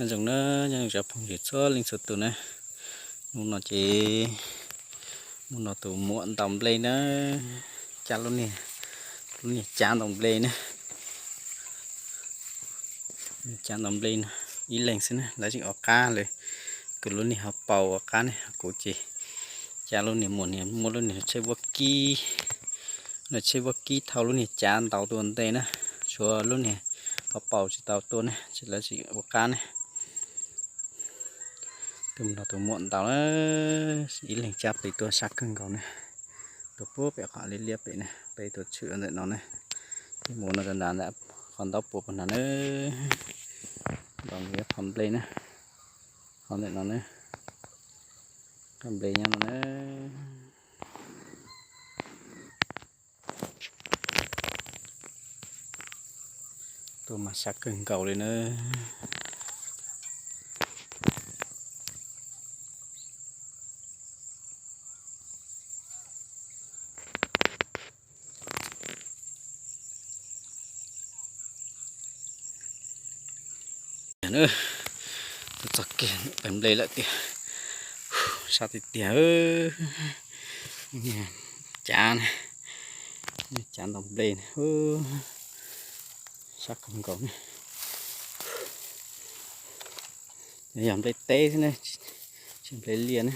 Nyob zoo na, nyob zoo cov phooj ywg txhua leej txhua tus na. Hnub no ces mus nrog tus muam ntaus nplej na, cab lub niag, lub niag cab ntaus nplej na. Cab ntaus nplej no ib leeg xwb na, lawv tseem ua qab lawm. Kuv lub niag ho paus ua qab ne, kuv ces cab lub niag muam niag muab lub niag tsheb vuab kib, lub tsheb vuab kib thauj lub niag cab ntaus tuaj ntej na, tshuav lub niag ho paus tsis tau tuaj ne, ces lawv tseem ua qab ne. Tuaj mus nrog tus muam ntaus na, ib leeg cab pem tuaj sab kawg nkaus ne. Tuaj puag pem qhov liab liab pem ne, peb tuaj tshwm ntawm no ne. Ces mus no rau nram ntawm qhov ntaub puas puag nrad na, ntaus nplej na, qhov ntawm no na, qhov nplej nyob no na. Tuaj mas sab kawg nkaus li na. Tuaj txog kiag nplej lawm tiag, sab tiag tiag. Niag cav, niag cav ntaus nplej, sab kawg nkaus ne. Yog nplej teb xwb ne, tsis nplej liaj ne.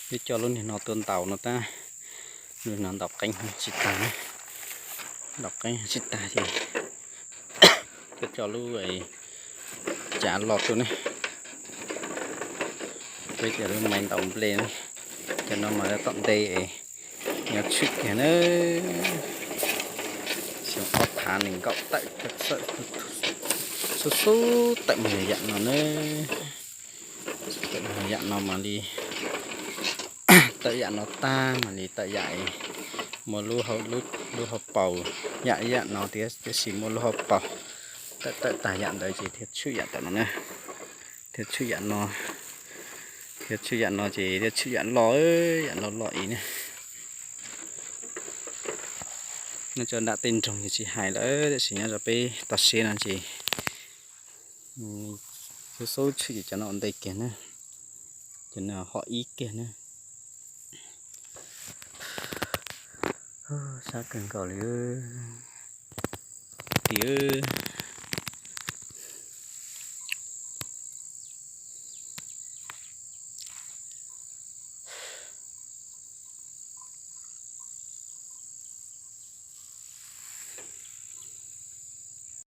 Peb coj lub niag no tuaj ntaus no tab, lub no ntaus qeeb tsis tag, ntaus qeeb tsis tag ces peb coj lub cav los tuaj ne. Peb coj lub maiv ntaus nplej, cov no mas tom ntej nyob tshwm kiag na. Xyoo ob phav nees nkaum tawm, xub xub tawm mus yam no na. Tawm mus yam no mam li, tawm yam no tag mam li tawm yam muaj lub hauv paus, yam ib yam no thiab, tiam sis muaj lub hauv paus. Tawm tawm tag yam ntawd ces thiaj tshwm yam tom no na, thiaj tshwm yam no, thiaj tshwm yam no ces thiaj tshwm yam loj, yam loj loj ib ne. Nyob rau nram tej nroog ces tsis hais lawm, tiam sis nyob rau peb toj siab no ces xub xub tshwm ces cov no ua ntej kiag na, cov no hom ib kiag na. Sab kawg nkaus li tiag.